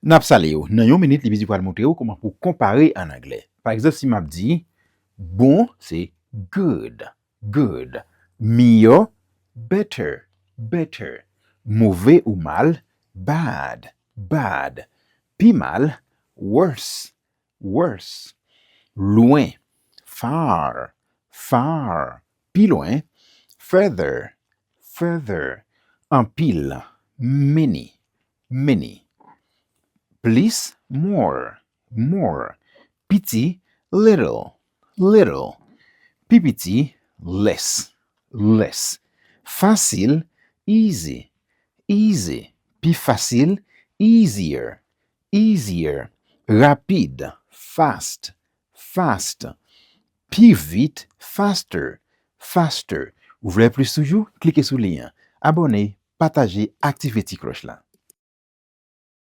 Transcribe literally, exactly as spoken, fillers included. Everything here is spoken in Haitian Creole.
N ap salye w. Nan yon minit, Libizi pral montre w kòman pou w konpare an anglè. Pa egzanp, si m ap di bon, se good, good. Miyò, better, better. Move ou mal, bad, bad. Pi mal, worse, worse. Lwen, far, far. Pi lwen, further, further. Anpil, many, many. Plis, more, more. Piti, little, little. Pi piti, less, less. Fasil, easy, easy. Pi fasil, easier, easier. Rapid, fast, fast. Pi vit, faster, faster. Ou vle plis toujou? Klike sou lyen an. Abòne, pataje, aktive ti klòch la.